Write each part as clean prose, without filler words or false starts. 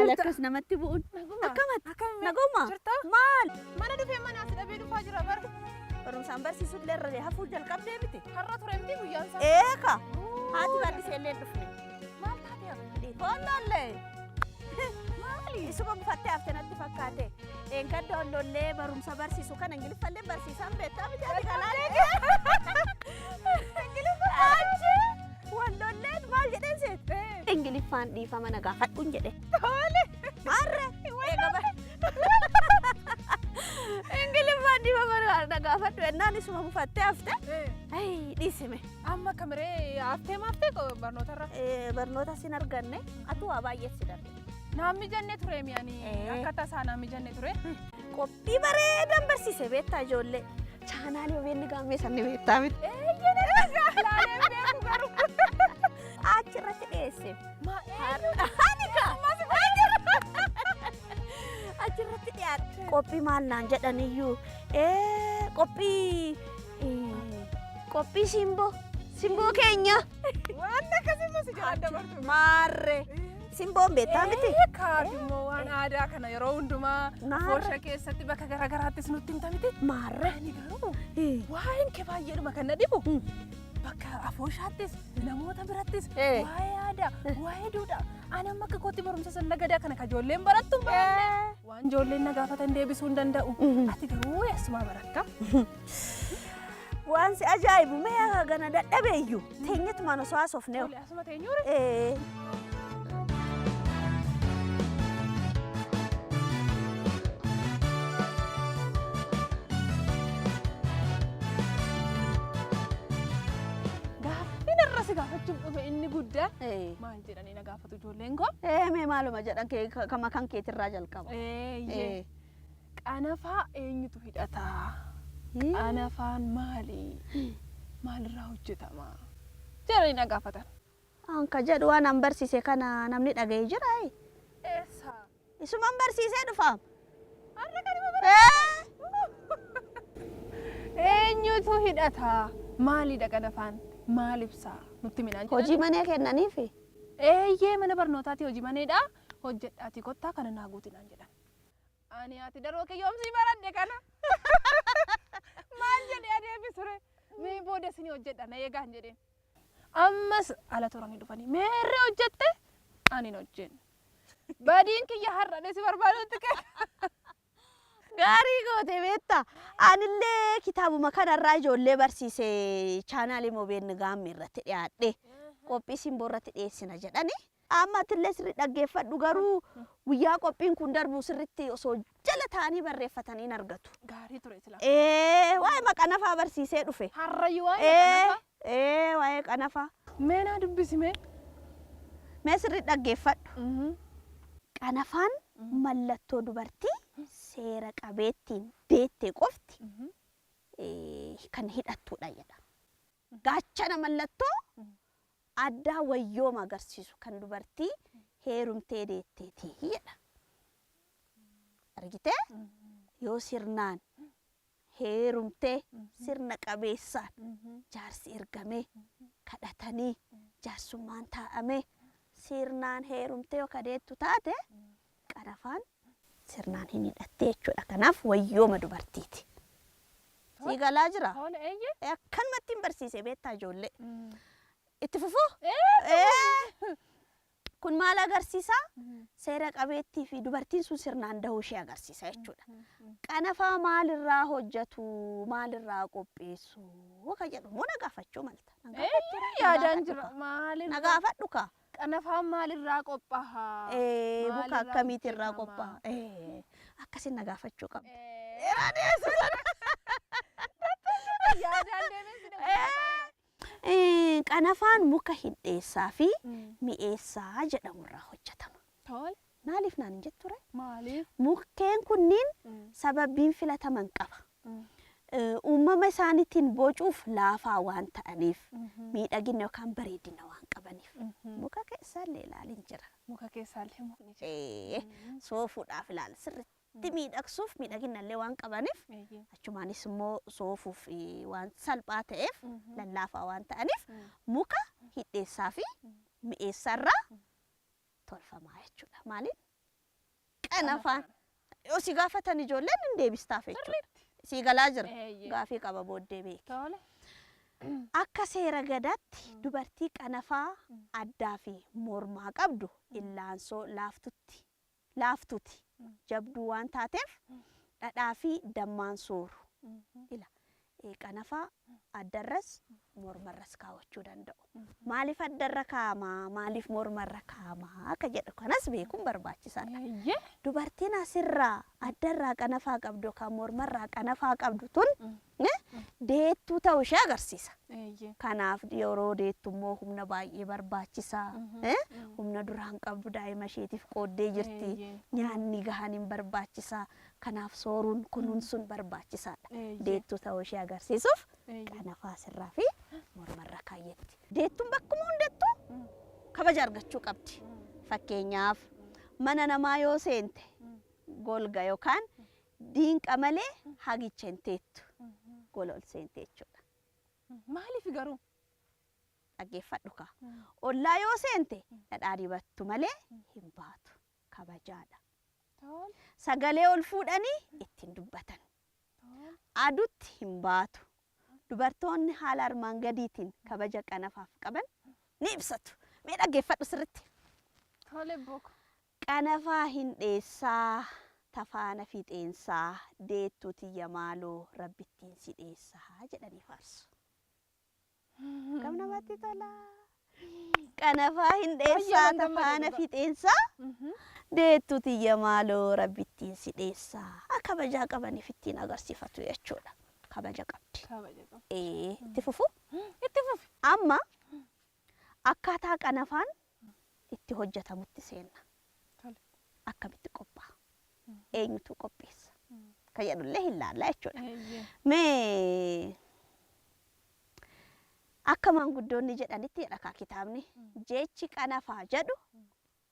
Maal akkas namatti bu'uun? Akkamatti? Naguma? Jirta? Maal? Mana dhufee mana as dhabee dhufaa jira bara. Barumsaan barsiisuu illee irra hafuu jalqabdee miti. Har'a ture miti guyyaan isaa. Eeka. Haati baadhisee illee hin dhufne. Maal taate hafe? Hollollee. Maali? Isuma bufattee hafte natti fakkaate. Dheengadda hollollee barumsa barsiisu kana Ingiliffallee barsiisaan beektaa miti ati kalaalee. Ingiliffa achi wallolleen maal jedheen seet? Ingiliffaan dhiifama na gaafadhuun jedhe. Tole. Maarre. Ingiliffaan dhiifama na gaafadhu ennaan isuma bufattee hafte. Ayi dhiisime. Amma kamiree haftee maaftee barnootarra? Barnoota sin arganne atu waa baay'ee si darbe. Naan mijanne ture mi'ani. Akka tasaa naan mijanne ture. Qophii bareedan barsiise beektaa ijoollee. Chaanaalii OBN gaammee sanni beektaa miti. Laaleen beeku garuu. Achi irratti dhiyeesse. Ma Anika. Achi irratti dhiyaate. Qophii maal naan jedhaniyyuu qophii qophii simboo simboo keenya. Waan akkasii immoo si jalaan dabartu. Maarre. Simboon beektaa miti. Kaaf immoo waan aadaa kana yeroo hundumaa Maarre. foosha keessatti bakka garaagaraattis nutti himta miti. Maarre. Ani garuu waa'een kee baay'eedhuma kan na dhibu. Bakka afooshaattis namoota birattis waa'ee aadaa waa'ee duudhaa ani amma akka kootti barumsa sirna gadaa kana ka ijoolleen barattu hin baranne. Waan ijoolleen na gaafatan deebisuu hin danda'u. Ati garuu eessumaa baratta? Waan si ajaa'ibu mee gana dadhabeeyyu teenyetumaan osoo haasofne. Tole asuma teenyuure. Gaaffiin irra si gaafachuuf dhufe inni guddaan maal jedhanii na gaafatu ijoolleen koo? Mee maaluma jedhan kee kama kan keetirraa jalqaba. Eeyyee. Qanafaa eenyutu hidhata? Qanafaan maali? Maalirraa hojjetama? Jedhanii na gaafatan. Anka jedhu waan an barsiise kana namni dhaga'ee jira. Eessa? Isuman barsiisee dhufa. Har'a kanuma Eenyutu hidhata? Maalidha qanafaan? Maal ibsa? Nutti minaan jedhan. Hojii manee kennaniifi. Eeyyee mana barnootaati hojii maneedha. Hojjedhaatii kottaa kana naa guuti naan jedhan. Ani ati daroo kiyyoomsii baradhe kana. Maal jedhee adeemsisure? Mee booda isinii hojjedha na eegaan jedheen. Ammas ala turanii dhufanii meerree hojjette? Ani hin hojjenne. Badiin kiyya har'adhe si barbaadutti ka'e. Gaarii goote beektaa. Anillee kitaabuma kanarraa ijoollee barsiise chaanaalii OBN gaammee irratti dhiyaadhe qophii simboo irratti dhiyeessina jedhani. Amma atillee sirrii dhaggeeffadhu garuu guyyaa qophiin kun darbu sirritti osoo jala ta'anii barreeffatanii hin argatu. Gaarii ture sila. Waa'ee maqanafaa barsiisee dhufe. Har'ayyuu waa'ee maqanafaa. Waa'ee qanafaa. Mee naa dubbisi mee. Mee sirrii dhaggeeffadhu. Qanafaan mallattoo dubartii seera qabeettiin deette qofti kan hidhattudha jedha. Gaachana mallattoo addaa wayyooma agarsiisu kan dubartii heerumtee deetteeti jedha. Argitee? Yoo sirnaan heerumtee sirna qabeessaan jaarsi ergamee kadhatanii jaarsummaan taa'amee sirnaan heerumtee yoo kadeettu taate qanafaan sirnaan hin hidhatte jechuudha. Kanaaf wayyooma dubartiiti. Sii galaa jira? Tole eeyyee. Akkanumatti hin barsiise beektaa ijoollee. Itti fufuu? Kun maal agarsiisa? Seera qabeettii fi dubartiin sun sirnaan dahuu ishee agarsiisa jechuudha. Qanafaa maalirraa hojjetu, maalirraa qopheessu ka jedhu immoo na gaafachuu malta. Na gaafadhu, na Yaadaan gaafadhu jira. ka. Maalirraa? Na gaafadhu ka. Qanafaan maalirraa qophaa'a? Muka Maalirraa akkamiitirraa hojjetama? qophaa'a? Akkasin na gaafachuu qabda. Yaadaan deemee si dhaggeeffata. Qanafaan muka hidheessaa fi mi'eessaa jedhamurraa hojjetama. Tole. Maaliif naan hin jettu ree? Maaliif? Mukkeen kunniin sababiin filataman qaba. Uumama isaaniitiin bocuuf laafaa waan ta'aniif, miidhagina yookaan bareedina waan qabaniif. Muka keessaallee ilaalin jira. Muka keessaallee mukni jira. Soofuudhaaf ilaala sirriitti miidhagsuuf miidhaginallee waan qabaniif achumaanis immoo soofuuf waan salphaa ta'eef lallaafaa waan ta'aniif muka hidheessaa fi mi'eessaarraa tolfamaa jechuudha. Maaliin? Qanafaan. Yoo si gaafatan ijoolleen hin deebistaaf jechuudha. Sii galaa jira. Eeyyee. Gaafii qaba booddee beeki. Tole. Akka seera gadaatti dubartii qanafaa addaa fi mormaa qabdu illaansoo laaftutti laaftuti jabduu waan taateef dhadhaa fi dammaan sooru. Ila qanafaa addarras mormarras kaawwachuu danda'u. Maaliif addarra kaa'amaa? Maaliif mormarra kaa'amaa? Akka jedhu kanas beekuun barbaachisaadha. Eeyyee. Dubartiin asirraa addarraa qanafaa qabdu yookaan mormarraa qanafaa qabdu tun deettuu ta'uu ishee agarsiisa. Eeyyee. Kanaaf yeroo deettu immoo humna baay'ee barbaachisaa. Humna duraan qabdu daa'ima isheetiif qooddee jirti. Eeyyee. Nyaanni gahaan hin barbaachisaa. Kanaaf sooruun kunuunsuun barbaachisaadha. Eeyyee. Deettuu ta'uu ishee agarsiisuuf Eeyyee. qanafaa asirraa fi mormarra kaayyetti. Deettuun bakkuma hundattuu kabaja argachuu qabdi. Fakkeenyaaf mana namaa yoo seente golga yookaan diinqa malee hagicha hin teettu. Gola ol seente jechuudha. Maaliif garuu? Dhaggeeffadhu kaa. Ollaa yoo seente dhadhaa dibattu malee hin baatu. Kabajaadha. Tole. Sagalee ol fuudhanii ittiin dubbatan. Tole. Adutti hin baatu. Dubartoonni haala armaan gadiitiin kabaja qanafaaf qaban ni ibsatu. Mee dhaggeeffadhu sirritti. Tole booko. Qanafaa hin dheessaa, tafaana fixeensaa, deettuu tiyya maaloo rabbittiin si dheessaa jedhanii faarsu. Kam namatti tola. Qanafaa hin dheessaa, Baay'ee gammadee tafaana dhugaa. fixeensaa, deettuu tiyya maaloo rabbittiin si dheessaa. Kabajaa qabaniif ittiin agarsiifatu jechuudha. Kabaja qabdi. Kabaja qaba. Itti fufu. Itti fufi. Amma akkaataa qanafaan itti hojjetamutti seenna. Tole. Akkamitti qophaa'a? Eenyutu qopheessa? Kan jedhullee hin laalla jechuudha. Eeyyee. Mee akka maanguddoonni jedhanitti jedha kaa kitaabni jechi qanafaa jedhu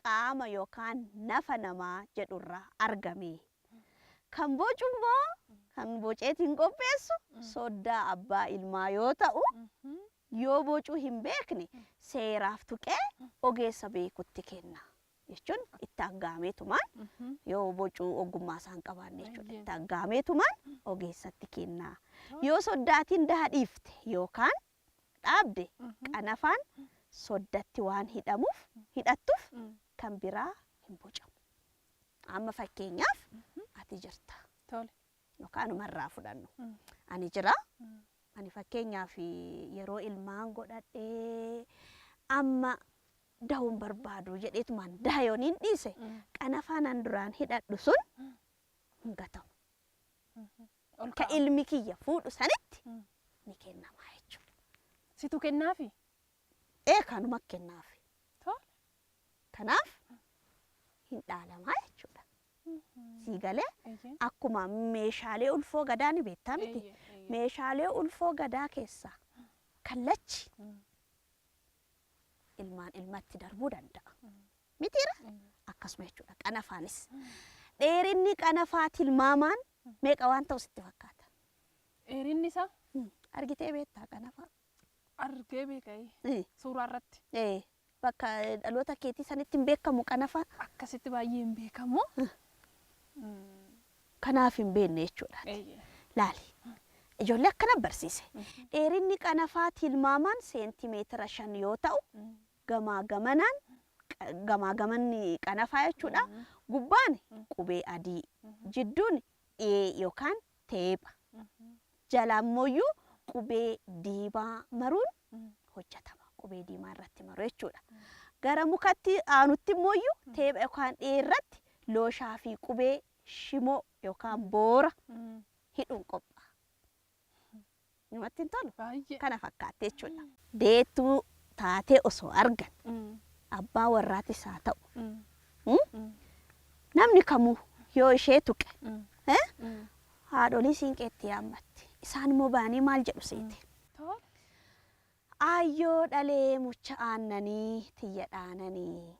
qaama yookaan nafa namaa jedhurraa argame. Kan bocu immoo kan boceetiin qopheessu soddaa abbaa ilmaa yoo ta'u yoo bocuu hin beekne seeraaf tuqee ogeessa beekutti kenna jechuun itti aggaameetumaan yoo bocuu ogummaa isaan qabaanne jechuudha. Itti aggaameetumaan ogeessatti kenna. Yoo soddaatiin daha dhiifte yookaan dhaabde qanafaan soddatti waan hidhamuuf hidhattuuf kan biraa hin bocamu. Amma fakkeenyaaf ati jirta Tole. yookaan umarraa fudhannu. Ani jira. Ani fakkeenyaaf yeroo ilmaan godhadhee amma dahuun barbaadu jedheetumaan daha yooniin dhiise qanafaan an duraan hidhadhu sun hin gatamu. Ol Ka ka'a. ilmi kiyya fuudhu sanitti ni kennamaa jechuudha. Situ kennaafi? Ee kanuma kennaafi. Tole. Kanaaf hin dhaalamaa jechuudha. Sii galee Eeyyee. akkuma meeshaalee ulfoo gadaa ni beektaa miti. Eeyyee, eeyyee. Meeshaalee ulfoo gadaa keessaa kallachi ilmaan ilmatti darbuu danda'a. Mitiira? Akkasuma jechuudha. Qanafaanis. Dheerinni qanafaa tilmaamaan meeqa waan ta'u sitti fakkaata? Dheerinni isaa Argitee beektaa qanafaa? argee beeka suuraa irratti. Bakka dhaloota keetii sanitti hin beekamu qanafaa. Akkasitti baay'ee hin beekamu. Kanaaf hin beekne jechuudha. Eeyyee. Laali. Ijoollee akkana barsiise. Dheerinni qanafaa tilmaamaan seentimeetira 5 yoo ta'u gamaa gamanaan gamaa gamanni qanafaa jechuudha. Gubbaan qubee adii, jidduun dhiyee yookaan teepha. Jalaan mooyyuu qubee diimaa maruun hojjetama. Qubee diimaa irratti maru jechuudha. Gara mukatti aanutti mooyyuu teepha yookaan dhiyee irratti looshaa fi qubee shimoo yookaan boora hidhuun qophaa'a. Namatti hin tolu? Baay'ee. Kana fakkaatte jechuudha. Deettuu taatee osoo argan abbaa warraatis haa ta'u namni kamuu yoo ishee tuqe haadholii siinqeetti yaammatti. Isaan immoo ba'anii maal jedhu seete? Tole. Aayyoo dhalee mucha aannanii tiyya dhaananii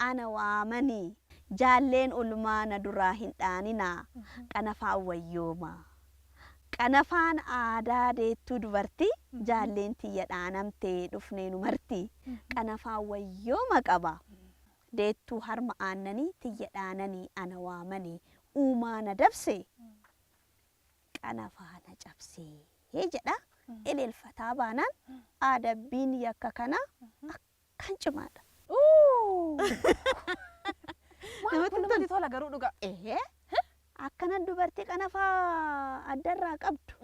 ana waamanii jaalleen ulmaa na duraa hin dhaaninaa qanafaan wayyoomaa. Qanafaan aadaa deettuu dubartii jaalleen tiyya dhaanamtee dhufnee nu marti qanafaan wayyooma qaba. Deettuu harma aannanii tiyya dhaananii ana waamanii uumaa na dabse qanafaa na cabsee jedha. Eleelfataa baanaan adabbiin yakka kanaa akkan cimaadha. Waan kun namatti tola garuu dhugaa. Ee akkana dubartii qanafaa addarraa qabdu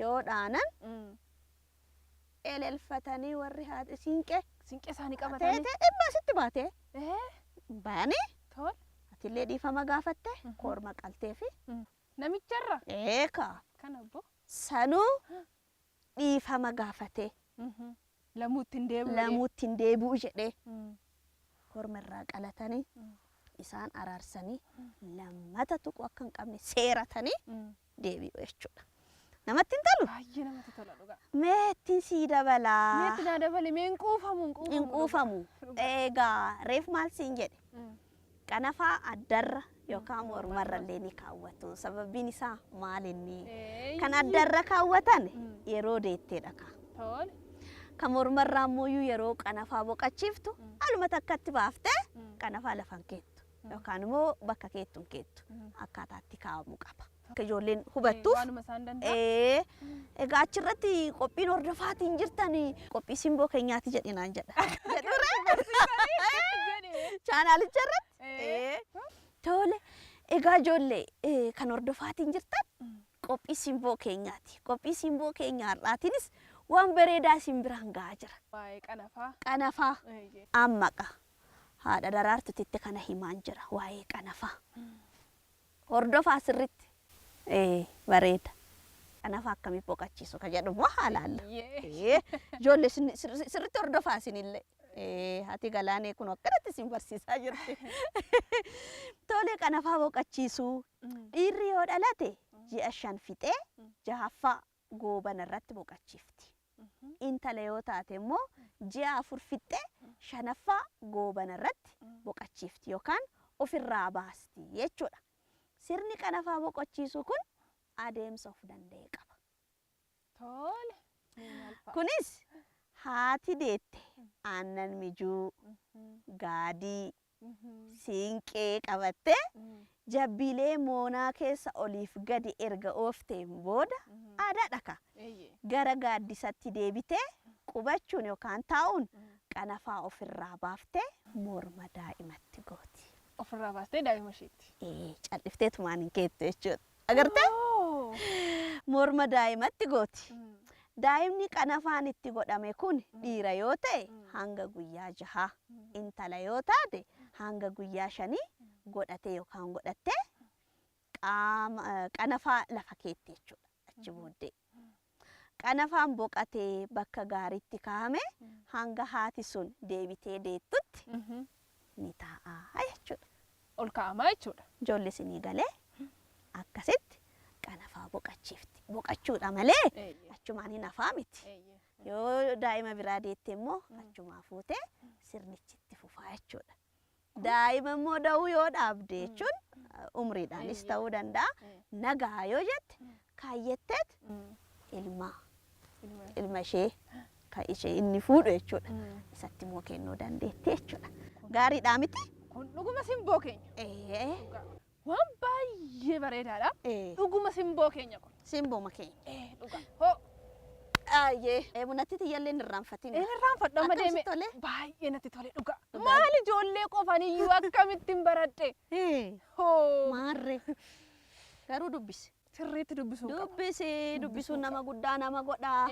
yoo dhaanan eleelfatanii warri haati siinqee Siinqee isaanii qabatanii. teetee dhimma sitti baatee bayanii Tole. atillee dhiifama gaafatte korma qaltee fi Namicharra. eekaa Kana obbo. sanuu dhiifama gaafatee Lamuutti hin deebi'u. lamuutti hin deebi'u jedhee korma irraa qalatanii isaan araarsanii lammata tuqu akka hin qabne seeratanii deebi'u jechuudha. Namatti hin tolu? Baay'ee namatti tola dhugaa. Meettiin sii dabalaa. Meetti naa dabale mee hin quufamu hin quufamu. Hin quufamu. Egaa reef maal siin jedhe? Qanafaa addarra yookaan mormarra illee ni kaawwatu. Sababiin isaa maal inni? Kan addarra kaawwatan yeroo deetteedha kaa. Tole. Kan mormarraa ammoo yeroo qanafaa boqachiiftu aluma takkatti baaftee qanafaa lafan keettu yookaan immoo bakka keettu hin keettu akkaataatti kaa'amuu qaba. Akka ijoolleen hubattuuf Waanuma isaan danda'an. Egaa achirratti qophiin hordofaatiin jirtan qophii simboo keenyaati jedhinaan jedha. Jedhure chaanaalicha irratti. Tole egaa ijoollee kan hordofaatiin jirtan qophii simboo keenyaati. Qophii simboo keenya har'aatiinis waan bareedaa isin biraan gahaa jira. Waa'ee qanafaa. Qanafaa ammaqa haadha daraartutitti kana himaan jira waa'ee qanafaa. Hordofaa sirritti bareeda. Qanafaa akkamii boqochiisu ka jedhu immoo haalaalla. Ijoollee sirritti hordofaa isinillee. Haati galaanee kun akkanatti isin barsiisaa jirti. Tole qanafaa boqochiisuu dhiirri yoo dhalate ji'a 5 fixee 6ffaa goobana irratti boqochiifti. Intala yoo taate immoo ji'a 4 fixee 5ffaa goobana irratti boqochiifti yookaan ofirraa baasti jechuudha. Sirni qanafaa boqochiisuu kun adeemsa of danda'e qaba. Tole. Kunis haati deette aannan mijuu, gaadii, siinqee qabattee jabbiilee moonaa keessa oliif gadi erga oofteen booda aadaadha ka. Gara gaaddisatti deebitee qubachuun yookaan taa'uun qanafaa ofirraa baaftee morma daa'imatti gooti. Ofirraa baastee daa'ima isheetti. Callifteetumaan hin keettu jechuudha. Agartee? Morma daa'imatti gooti. Daa'imni qanafaan itti godhame kun dhiira yoo ta'e hanga guyyaa 6, intala yoo taate hanga guyyaa 5 godhatee yookaan godhattee qaama qanafaa lafa keetti jechuudha achi booddee. Qanafaan boqotee bakka gaariitti kaa'ame hanga haati sun deebitee deettutti ni taa'a jechuudha. Ol kaa'amaa jechuudha. Ijoollee isinii galee akkasitti qanafaa boqochiifti. Boqochuudha malee achumaan hin hafaa miti. Yoo daa'ima biraa deette immoo achumaa fuutee sirnichi itti fufaa jechuudha. Daa'ima immoo da'uu yoo dhaabde jechuun umriidhaanis ta'uu danda'a. Nagaa yoo jette kaayyatteet ilma ishee kan ishee inni fuudhu jechuudha. Isatti immoo kennuu dandeetti jechuudha. Gaariidhaa miti? Kun dhuguma simboo keenya. Waan baay'ee bareedaadha. Dhuguma simboo keenya kun. Simbooma keenya. Dhuga. Hoo. Ayyee. Bunatti tiyyallee hin irraanfatin. Hin irraanfadhu amma deeme. Baay'ee natti tole dhuga. Maal ijoollee qofan iyyuu akkamittiin baradhe. Hoo. Maarree. Garuu dubbisi. Sirriitti dubbisuu qaba. Dubbisi. Dubbisuun nama guddaa nama godha.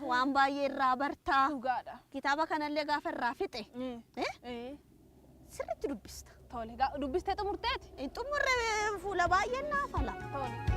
Waan baay'ee irraa bartaa. Dhugaadha. Kitaaba kanallee gaafa irraa fixe. Sirriitti dubbista. Tole. Dubbistee xumurteeti? Hin xumurre fuula baay'een naaf ala. Tole.